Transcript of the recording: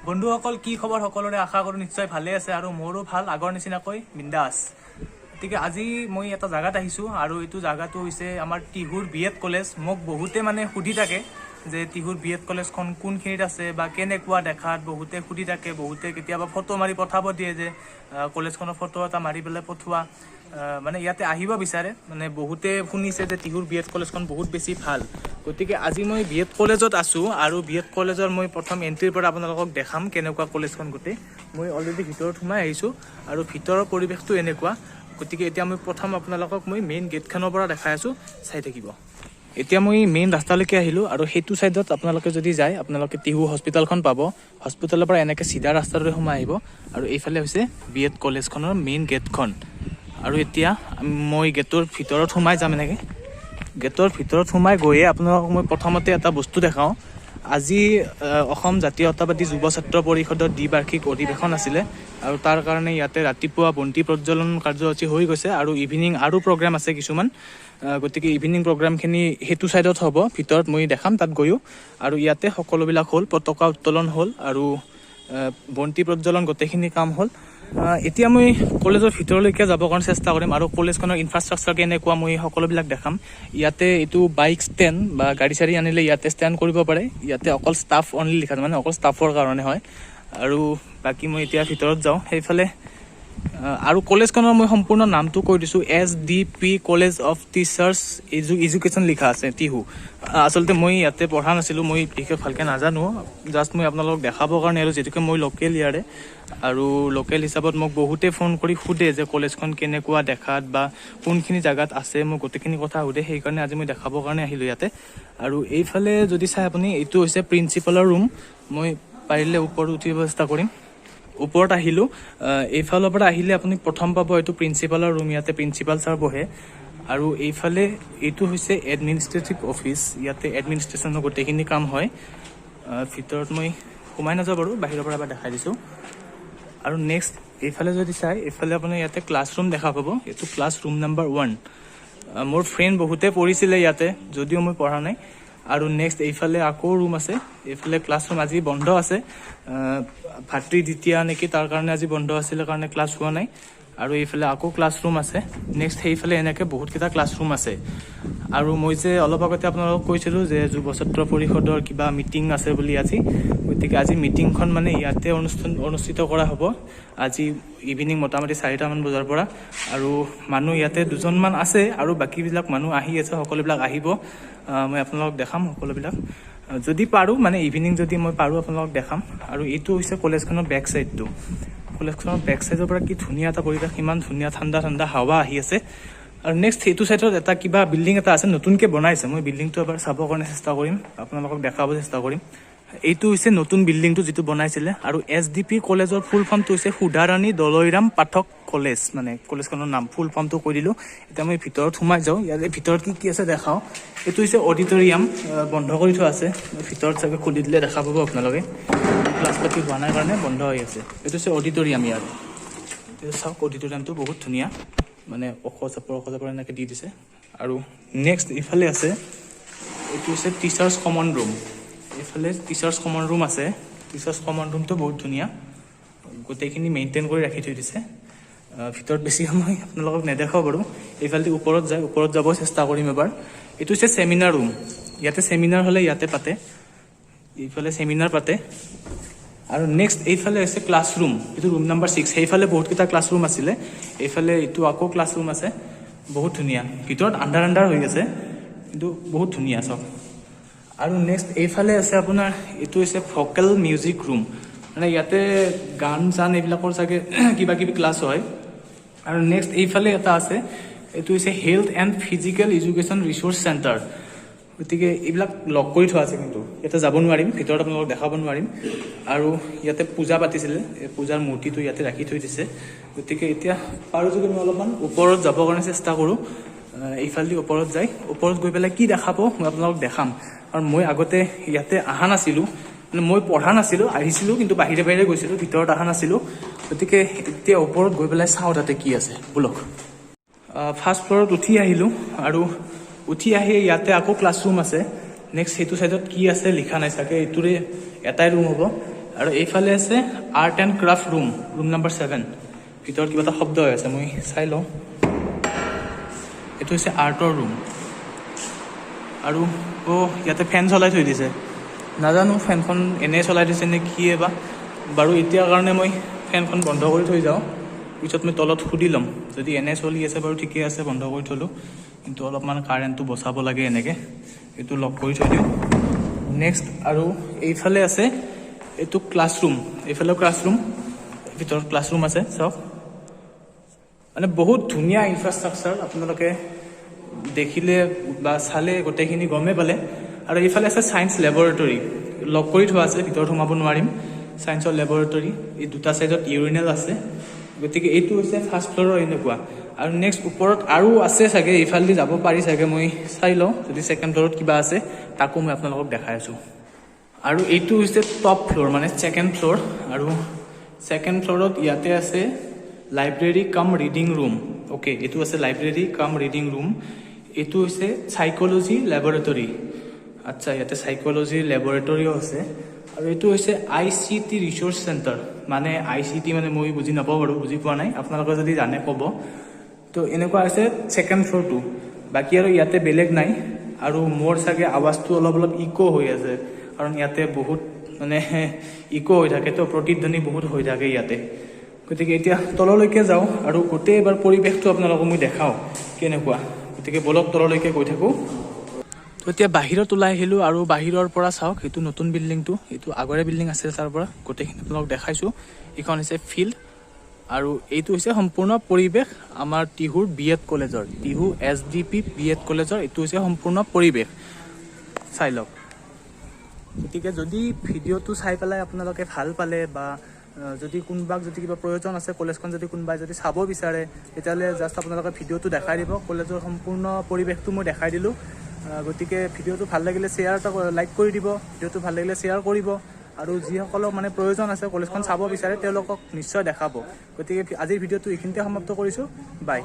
বন্ধুসকল, কি খবৰ সকলোৰে? আশা কৰোঁ নিশ্চয় ভালে আছে আৰু মোৰো ভাল, আগৰ নিচিনাকৈ বিন্দাছ। গতিকে আজি মই এটা জাগাত আহিছোঁ আৰু এইটো জাগাটো হৈছে আমাৰ টিহুৰ বি এড কলেজ। মোক বহুতে মানে সুধি থাকে যে টিহুৰ বি এড কলেজখন কোনখিনিত আছে বা কেনেকুৱা দেখাত। বহুতে সুধি থাকে, বহুতে কেতিয়াবা ফটো মাৰি পঠাব দিয়ে যে কলেজখনৰ ফটো এটা মাৰি পেলাই পঠোৱা। মানে ইয়াতে আহিব বিচাৰে। মানে বহুতে শুনিছে যে টিহুৰ বি এড কলেজখন বহুত বেছি ভাল। গতিকে আজি মই বি এড কলেজত আছোঁ আৰু বি এড কলেজৰ মই প্ৰথম এণ্ট্ৰিৰ পৰা আপোনালোকক দেখাম কেনেকুৱা কলেজখন গোটেই। মই অলৰেডি ভিতৰত সোমাই আহিছোঁ আৰু ভিতৰৰ পৰিৱেশটো এনেকুৱা। গতিকে এতিয়া মই প্ৰথম আপোনালোকক মই মেইন গেটখনৰ পৰা দেখাই আছোঁ, চাই থাকিব। এতিয়া মই মেইন ৰাস্তালৈকে আহিলোঁ আৰু সেইটো ছাইডত আপোনালোকে যদি যায়, আপোনালোকে টিহু হস্পিটেলখন পাব। হস্পিটেলৰ পৰা এনেকৈ চিধা ৰাস্তাটোৰে সোমাই আহিব আৰু এইফালে হৈছে বি এড কলেজখনৰ মেইন গেটখন। আৰু এতিয়া মই গেটৰ ভিতৰত সোমাই যাম। এনেকৈ গেটৰ ভিতৰত সোমাই গৈয়ে আপোনালোকক মই প্ৰথমতে এটা বস্তু দেখাওঁ। আজি অসম জাতীয়তাবাদী যুৱ ছাত্ৰ পৰিষদৰ দ্বিবাৰ্ষিক অধিৱেশন আছিলে আৰু তাৰ কাৰণে ইয়াতে ৰাতিপুৱা বন্তি প্ৰজ্বলন কাৰ্যসূচী হৈ গৈছে আৰু ইভিনিং আৰু প্ৰগ্ৰেম আছে কিছুমান। গতিকে ইভিনিং প্ৰগ্ৰেমখিনি সেইটো ছাইডত হ'ব, ভিতৰত মই দেখাম তাত গৈও। আৰু ইয়াতে সকলোবিলাক হ'ল, পতাকা উত্তোলন হ'ল আৰু বন্তি প্ৰজ্বলন গোটেইখিনি কাম হ'ল। এতিয়া মই কলেজৰ ভিতৰলৈকে যাবৰ কাৰণে চেষ্টা কৰিম আৰু কলেজখনৰ ইনফ্ৰাষ্ট্ৰাকচাৰ কেনেকুৱা মই সকলোবিলাক দেখাম। ইয়াতে এইটো বাইক ষ্টেণ্ড বা গাড়ী চাড়ী আনিলে ইয়াতে ষ্টেণ্ড কৰিব পাৰে। ইয়াতে অকল ষ্টাফ অনলি লিখা আছে, মানে অকল ষ্টাফৰ কাৰণে হয়। আৰু বাকী মই এতিয়া ভিতৰত যাওঁ সেইফালে। আৰু কলেজখনৰ মই সম্পূৰ্ণ নামটো কৈ দিছোঁ, SDP college of teachers education লিখা আছে, টিহু। আচলতে মই ইয়াতে পঢ়া নাছিলোঁ, মই বিশেষ ভালকৈ নাজানো। জাষ্ট মই আপোনালোকক দেখাবৰ কাৰণে আৰু যিহেতুকে মই লোকেল ইয়াৰে আৰু লোকেল হিচাপত মোক বহুতে ফোন কৰি সোধে যে কলেজখন কেনেকুৱা দেখাত বা কোনখিনি জেগাত আছে, মোক গোটেইখিনি কথা সোধে। সেইকাৰণে আজি মই দেখাবৰ কাৰণে আহিলোঁ ইয়াতে। আৰু এইফালে যদি চাই আপুনি, এইটো হৈছে প্ৰিন্সিপালৰ ৰুম। মই পাৰিলে ওপৰত উঠিব চেষ্টা কৰিম। ওপৰত আহিলোঁ। এইফালৰ পৰা আহিলে আপুনি প্ৰথম পাব এইটো প্ৰিন্সিপালৰ ৰুম, ইয়াতে প্ৰিন্সিপাল ছাৰ বহে। আৰু এইফালে এইটো হৈছে এডমিনিষ্ট্ৰেটিভ অফিচ, ইয়াতে এডমিনিষ্ট্ৰেশ্যনৰ গোটেইখিনি কাম হয়। ভিতৰত মই সোমাই নাযাওঁ বাৰু, বাহিৰৰ পৰা এবাৰ দেখাই দিছোঁ। আৰু নেক্সট এইফালে যদি চাই, এইফালে আপুনি ইয়াতে ক্লাছৰুম দেখা পাব। এইটো ক্লাছ ৰুম নাম্বাৰ 1। মোৰ ফ্ৰেণ্ড বহুতে পঢ়িছিলে ইয়াতে, যদিও মই পঢ়া নাই। আৰু নেক্সট এইফালে আকৌ ৰুম আছে। এইফালে ক্লাছৰুম আজি বন্ধ আছে, ভাতৃ দ্বিতীয়া নেকি, তাৰ কাৰণে আজি বন্ধ আছিলে কাৰণে ক্লাছ হোৱা নাই। আৰু এইফালে আকৌ ক্লাছৰুম আছে। নেক্সট সেইফালে এনেকৈ বহুতকেইটা ক্লাছৰুম আছে। আৰু মই যে অলপ আগতে আপোনালোকক কৈছিলোঁ যে যুৱ ছাত্ৰ পৰিষদৰ কিবা মিটিং আছে বুলি আজি, গতিকে আজি মিটিংখন মানে ইয়াতে অনুষ্ঠিত কৰা হ'ব আজি ইভিনিং মোটামুটি 4টামান বজাৰ পৰা। আৰু মানুহ ইয়াতে দুজনমান আছে আৰু বাকীবিলাক মানুহ আহি আছে, সকলোবিলাক আহিব। মই আপোনালোকক দেখাম সকলোবিলাক যদি পাৰোঁ, মানে ইভিনিং যদি মই পাৰোঁ আপোনালোকক দেখাম। আৰু এইটো হৈছে কলেজখনৰ বেক চাইডটো। কলেজখনৰ বেক চাইডৰ পৰা কি ধুনীয়া এটা পৰিৱেশ, ইমান ধুনীয়া ঠাণ্ডা ঠাণ্ডা হাৱা আহি আছে। আৰু নেক্সট সেইটো চাইডত এটা কিবা বিল্ডিং এটা আছে, নতুনকৈ বনাইছে। মই বিল্ডিংটো এবাৰ চাবৰ কাৰণে চেষ্টা কৰিম, আপোনালোকক দেখাব চেষ্টা কৰিম। এইটো হৈছে নতুন বিল্ডিংটো যিটো বনাইছিলে। আৰু SDP কলেজৰ ফুল ফৰ্মটো হৈছে সুধাৰাণী দলৈৰাম পাঠক কলেজ, মানে কলেজখনৰ নাম ফুল ফৰ্মটো কৈ দিলোঁ। এতিয়া মই ভিতৰত সোমাই যাওঁ, ইয়াতে ভিতৰত কি কি আছে দেখাওঁ। এইটো হৈছে অডিটৰিয়াম, বন্ধ কৰি থোৱা আছে। ভিতৰত চাগে খুলি দিলে দেখা পাব আপোনালোকে। ক্লাছ পাতি হোৱা নাই কাৰণে বন্ধ হৈ আছে। এইটো হৈছে অডিটৰিয়াম ইয়াৰ। এইটো চাওক, অডিটৰিয়ামটো বহুত ধুনীয়া, মানে ওখ চাপৰ ওখ চাপৰ এনেকৈ দি দিছে। আৰু নেক্সট ইফালে আছে, এইটো হৈছে টিচাৰ্ছ কমন ৰুম। এইফালে টিচাৰ্ছ কমন ৰুম আছে। টিচাৰ্ছ কমন ৰুমটো বহুত ধুনীয়া, গোটেইখিনি মেইনটেইন কৰি ৰাখি থৈ দিছে। ভিতৰত বেছি সময় আপোনালোকক নেদেখাওঁ বাৰু। এইফালেদি ওপৰত যায়, ওপৰত যাব চেষ্টা কৰিম এবাৰ। এইটো হৈছে চেমিনাৰ ৰুম, ইয়াতে চেমিনাৰ হ'লে ইয়াতে পাতে, এইফালে চেমিনাৰ পাতে। আৰু নেক্সট এইফালে হৈছে ক্লাছৰুম, এইটো ৰুম নাম্বাৰ 6। সেইফালে বহুতকেইটা ক্লাছৰুম আছিলে, এইফালে এইটো আকৌ ক্লাছৰুম আছে। বহুত ধুনীয়া, ভিতৰত আন্ধাৰ আন্ধাৰ হৈ আছে কিন্তু বহুত ধুনীয়া চব। আৰু নেক্সট এইফালে আছে আপোনাৰ, এইটো হৈছে ভকেল মিউজিক ৰুম, মানে ইয়াতে গান চান এইবিলাকৰ চাগে কিবা কিবি ক্লাছ হয়। আৰু নেক্সট এইফালে এটা আছে, এইটো হৈছে Health and Physical Education Resource Centre। গতিকে এইবিলাক লক কৰি থোৱা আছে, কিন্তু ইয়াতে যাব নোৱাৰিম, ভিতৰত আপোনালোকক দেখাব নোৱাৰিম। আৰু ইয়াতে পূজা পাতিছিলে, এই পূজাৰ মূৰ্তিটো ইয়াতে ৰাখি থৈ দিছে। গতিকে এতিয়া পাৰোঁ যদি মই অলপমান ওপৰত যাবৰ কাৰণে চেষ্টা কৰোঁ। এইফালেদি ওপৰত যাই, ওপৰত গৈ পেলাই কি দেখাব মই আপোনালোকক দেখাম। কাৰণ মই আগতে ইয়াতে অহা নাছিলোঁ, মানে মই পঢ়া নাছিলোঁ, আহিছিলোঁ কিন্তু বাহিৰে বাহিৰে গৈছিলোঁ, ভিতৰত অহা নাছিলোঁ। গতিকে এতিয়া ওপৰত গৈ পেলাই চাওঁ তাতে কি আছে, ব'লক। ফাৰ্ষ্ট ফ্ল'ৰত উঠি আহিলোঁ আৰু উঠি আহি ইয়াতে আকৌ ক্লাছৰুম আছে। নেক্সট সেইটো চাইডত কি আছে লিখা নাই চাগে, এইটোৰে এটাই ৰুম হ'ব। আৰু এইফালে আছে art and craft room, room number 7। ভিতৰত কিবা এটা শব্দ হৈ আছে, মই চাই লওঁ। এইটো হৈছে আৰ্টৰ ৰুম। আৰু অ' ইয়াতে ফেন চলাই থৈ দিছে। নাজানো ফেনখন এনেই চলাই দিছে নে কিয়ে বা। বাৰু, এতিয়াৰ কাৰণে মই ফেনখন বন্ধ কৰি থৈ যাওঁ, পিছত মই তলত সুধি ল'ম। যদি এনে চলি আছে, বাৰু ঠিকে আছে, বন্ধ কৰি থ'লোঁ। কিন্তু অলপমান কাৰেণ্টটো বচাব লাগে এনেকৈ। এইটো লক কৰি থৈ দিওঁ। নেক্সট আৰু এইফালে আছে এইটো ক্লাছৰুম। এইফালেও ক্লাছৰুম, ভিতৰত ক্লাছৰুম আছে, চাওক। মানে বহুত ধুনীয়া ইনফ্ৰাষ্ট্ৰাকচাৰ, আপোনালোকে দেখিলে বা চালে গোটেইখিনি গমেই পালে। আৰু এইফালে আছে ছায়েন্স লেবৰেটৰী, লক কৰি থোৱা আছে, ভিতৰত সোমাব নোৱাৰিম। ছায়েন্সৰ লেবৰেটৰী, এই দুটা ছাইডত ইউৰিনেল আছে। গতিকে এইটো হৈছে ফাৰ্ষ্ট ফ্ল'ৰৰ এনেকুৱা। আৰু নেক্সট ওপৰত আৰু আছে চাগে, এইফালেদি যাব পাৰি চাগে, মই চাই লওঁ। যদি ছেকেণ্ড ফ্ল'ৰত কিবা আছে, তাকো মই আপোনালোকক দেখাই আছোঁ। আৰু এইটো হৈছে টপ ফ্ল'ৰ, মানে ছেকেণ্ড ফ্ল'ৰ। আৰু ছেকেণ্ড ফ্ল'ৰত ইয়াতে আছে লাইব্ৰেৰী কাম ৰিডিং ৰুম। অ'কে, এইটো আছে লাইব্ৰেৰী কাম ৰিডিং ৰুম। এইটো হৈছে চাইক'লজি লেবৰেটৰী। আচ্ছা, ইয়াতে চাইক'লজি লেবৰেটৰীও আছে। আৰু এইটো হৈছে আইচিটি ৰিচোৰ্চ চেণ্টাৰ। মানে আইচিটি মানে মই বুজি নাপাওঁ বাৰু, বুজি পোৱা নাই। আপোনালোকে যদি জানে ক'ব। তো এনেকুৱা আছে ছেকেণ্ড ফ্ল'ৰটো। বাকী আৰু ইয়াতে বেলেগ নাই। আৰু মোৰ চাগে আৱাজটো অলপ অলপ ইক' হৈ আছে, কাৰণ ইয়াতে বহুত মানে ইক' হৈ থাকে, তো প্ৰতিধ্বনি বহুত হৈ থাকে ইয়াতে। গতিকে এতিয়া তললৈকে যাওঁ আৰু গোটেই এবাৰ পৰিৱেশটো আপোনালোকক মই দেখাওঁ কেনেকুৱা। গতিকে বলক, তললৈকে গৈ থাকোঁ। তো এতিয়া বাহিৰত ওলাই আহিলোঁ আৰু বাহিৰৰ পৰা চাওক, এইটো নতুন বিল্ডিংটো, এইটো আগৰে বিল্ডিং আছিল, তাৰ পৰা গোটেইখিনি আপোনালোকক দেখাইছোঁ। এইখন হৈছে ফিল্ড আৰু এইটো হৈছে সম্পূৰ্ণ পৰিৱেশ আমাৰ টিহুৰ বি এড কলেজৰ, টিহু এছডিপি বি এড কলেজৰ এইটো হৈছে সম্পূৰ্ণ পৰিৱেশ, চাই লওক। গতিকে যদি ভিডিঅ'টো চাই পেলাই আপোনালোকে ভাল পালে বা যদি কোনোবাক যদি কিবা প্ৰয়োজন আছে, কলেজখন যদি কোনোবাই যদি চাব বিচাৰে, তেতিয়াহ'লে জাষ্ট আপোনালোকে ভিডিঅ'টো দেখাই দিব। কলেজৰ সম্পূৰ্ণ পৰিৱেশটো মই দেখাই দিলোঁ। গতিকে ভিডিঅ'টো ভাল লাগিলে শ্বেয়াৰ এটা লাইক কৰি দিব, ভিডিঅ'টো ভাল লাগিলে শ্বেয়াৰ কৰিব আৰু যিসকলক মানে প্ৰয়োজন আছে, কলেজখন চাব বিচাৰে, তেওঁলোকক নিশ্চয় দেখাব। গতিকে আজিৰ ভিডিঅ'টো এইখিনিতে সমাপ্ত কৰিছোঁ। বাই।